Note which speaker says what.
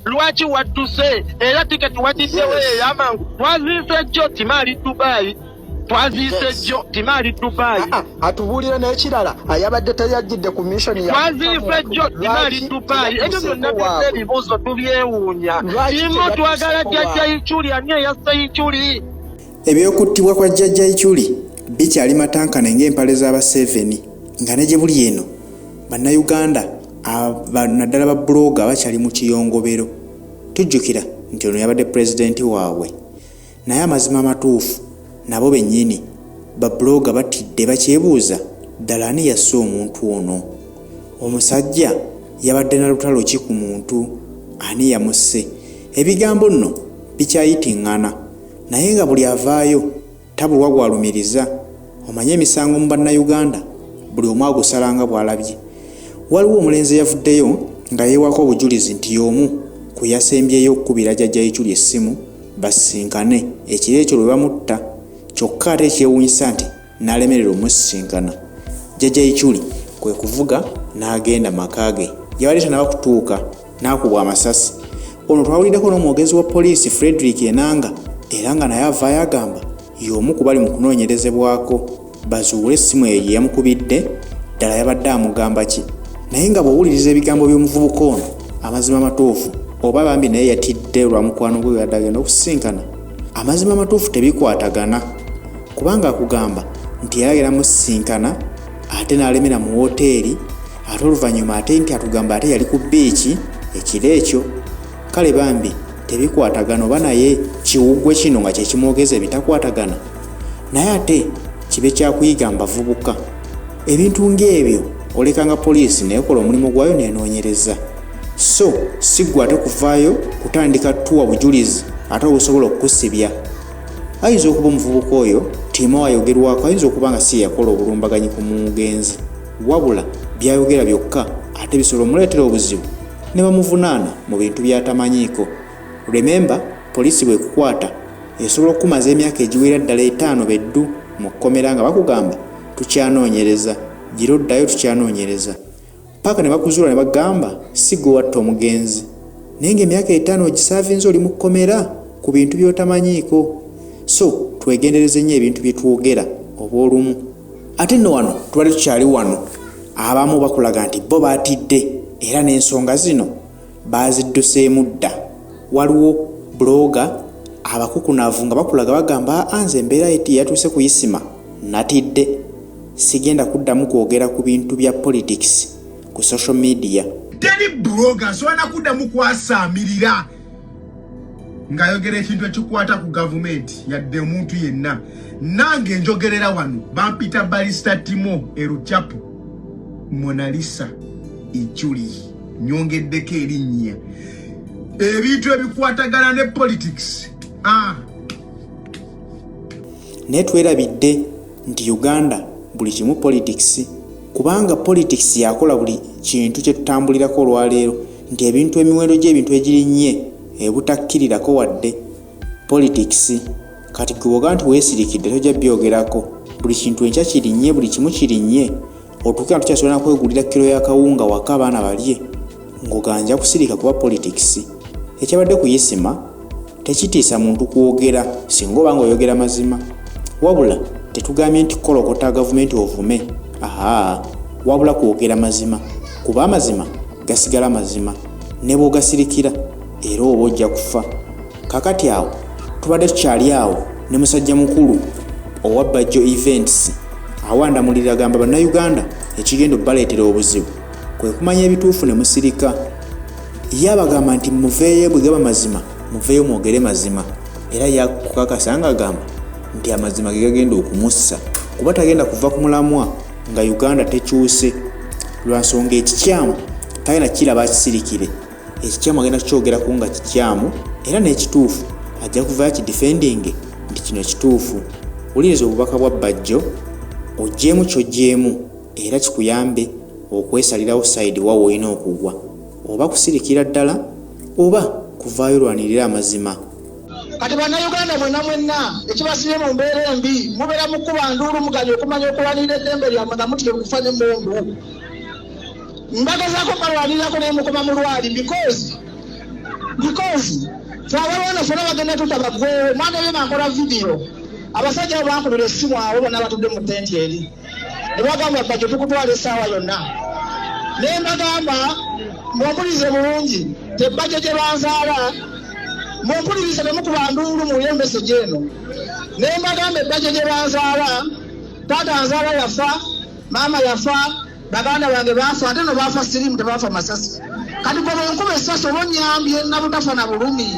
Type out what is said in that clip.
Speaker 1: Lwaki wadduse? Era tiketi wagiddewo eyamangu? Twaziise jjo Timo ali Dubai, twaziise jjo Timo ali Dubai.
Speaker 2: Ah, ah, atubuulira n'ekirala, ayabadde teyajjidde ku mission ya
Speaker 1: Twaziise jjo Timo ali Dubai. Ebyo byonna byonna ebibuuzo tubyewuunya. Timo twagala jjajja Ichuli. Ani eyasse Ichuli?
Speaker 3: Ebyokuttibwa kwa jjajja Ichuli bikyali matankane ng'empale z'Abaseveni, nga ne gye buli eno Bannayuganda, naddala ba blogger, bakyali mu kiyongobero. Tujjukira nti ono yabadde pulezidenti waabwe, naye amazima amatuufu nabo bennyini ba blogger batidde, bakyebuuza ddala ani yasse omuntu ono. Omusajja yabadde na lutalo ki ku muntu? Ani yamusse? Ebigambo nno bikyayitiŋŋana, naye nga buli avaayo tabulwa gwalumiriza. Omanye emisango mu Bannayuganda buli omu agusala nga bw'alabye. Waliwo omulenzi eyavuddeyo nga yeewako obujulizi nti y'omu ku yasembyeyo okukubira jjajja Ichuli essimu basisinkane ekiro ekyo lwe bamutta, kyokka ate ekyewuunyisa nti n'alemererwa omusisinkana. Jjajja Ichuli kwe kuvuga n'agenda mu maka ge, yabadde tannaba kutuuka n'akubwa amasasi. Ono twawuliddeko n'omwogezi wa poliisi Frederick Enanga, era nga naye avaayo agamba y'omu ku bali mu kunoonyerezebwako bazuule essimu eyo gye yamukubidde ddala yabadde amugamba ki. Naye nga bw'owuliriza ebigambo by'omuvubuka ono, amazima amatuufu, oba bambi naye yatidde lwa mukwano gwe yadde agenda okusisinkana, amazima amatuufu tebikwatagana, kubanga akugamba nti yali agenda musisinkana ate n'alemera mu wooteeri, ate oluvannyuma ate nti atugamba ate yali ku bbiiki ekiro ekyo. Kale bambi tebikwatagana, oba naye kiwuggwe kino nga kyekimwogeza ebitakwatagana. Naye ate kibe kyakuyiga mu bavubuka, ebintu ng'ebyo olekanga poliisi neekola omulimu gwayo nenoonyereza, so si ggwe ate kuvaayo kutandika tuwa bujulizi ate obusobola okukusibya. Ayinza okuba omuvubuka oyo Timo ayogerwako ayinza okuba nga si yeyakola obulumbaganyi ku mugenzi, wabula byayogera byokka ate bisobola omuleetera obuzibu ne bamuvunaana mu bintu by'atamanyiiko. Remember, poliisi bwekukwata esobola okukumaza emyaka egiwera ddala 5 beddu mu kkomera nga bakugamba tukyanoonyereza, gira oddayo tukyanoonyereza, paka ne bakuzuula ne bagamba si gwe watta omugenzi, naye ng'emyaka 5 ogisaavinze oli mu kkomera ku bintu by'otamanyiiko. So twegendereze nnyo ebintu bye twogera obw'olumu. Ate nno wano tubadde tukyali wano, abamu bakulaga nti bo baatidde era n'ensonga zino baazidduseemu dda. Waliwo blogger abakukunavu nga bakulaga bagamba, aa, nze embeera yatuuse kuyisima natidde, sigenda kuddamu kwogera ku bintu bya politics ku social media.
Speaker 4: Teri blogger asobola nakuddamu kwasaamirira ng'ayogera ekintu ekikwata ku gavumenti yadde omuntu yenna. Nange njogerera wano, bampita Barista Timo Eruchapu Monalisa Ichuli, nyongeddeko erinnya. Ebintu ebikwatagana ne politics, ah.
Speaker 3: Naye twerabidde nti Uganda buli kimu politics, kubanga politics yakola buli kintu kye tutambulirako olwaleero, nti ebintu, emiwendo gy'ebintu egirinnye ebutakkirirako wadde politics. Kati gwe bw'ogamba nti weesirikidde tojja byogerako, buli kintu enkya kirinnye, buli kimu kirinnye, otuuke nga tukyasobola nakwegulira kiro ya kawunga waka abaana balye, ng'oganja kusirika kuba politics. Ekyabadde kuyisima tekitiisa muntu kwogera singa oba ng'oyogera mazima. Wabula tetugambye nti kolokota gavumenti ovume, aha, wabula kwogera mazima, kuba amazima gasigala mazima ne bw'ogasirikira era oba ojja kufa. Kakati awo tubadde tukyali awo ne musajja mukulu owa Bajjo Events awandamulira agamba Bannayuganda ekigenda obbaleetera obuzibu kwe kumanya ebituufu ne musirika. Ye abagamba nti muveeyo, bwe gaba mazima muveeyo mwogere mazima, era yakukakasa ng'agamba nti amazima ge gagenda okumussa, kuba tagenda kuva ku mulamwa nga Uganda tekyuse, lwa nsonga ekikyamu tagenda kiraba akisirikire. Ekikyamu agenda kukyogerako nga kikyamu, era n'ekituufu ajja kuvaayo kidifendinge nti kino kituufu. Wuliriza obubaka bwa Bajjo ogyemu ky'ogyemu, era kikuyambe okwesalirawo sayidi wa w'olina okugwa, oba kusirikira ddala oba kuvaayo olwanirire amazima.
Speaker 5: Kati Bannayuganda mwenna mwenna ekibasibye mu mbeera embi, mubeera mu kkuba nduulu, muganye okumanya okulwanirira eddembe lyammwe nga mutya okufa n'emmundu. Mbagezaako balwanirako naye mukoma mu lwali because Because fe abalwana fena bagenda tuta bagwewo. Mwana ye nga nkola vidiyo, abasajja abo bankubira essimu, abo bonna batudde mu tenti eri, ne bagamba, "Bajjo, tukutwala essaawa yonna." Ne mbagamba, "Mumpulirize bulungi, tebajjo gye banzaala, mumpulirize, temukuba nduulu, muwulire message eno." Ne mbagamba, "Ebbajjo gye banzaala, taata nzaala yafa, maama yafa, baganda bange bafa, ate no bafa sirimu, tebafa masasi. Kati gwe bwenkuba essasi oba onyambye nabutafa na bulumi."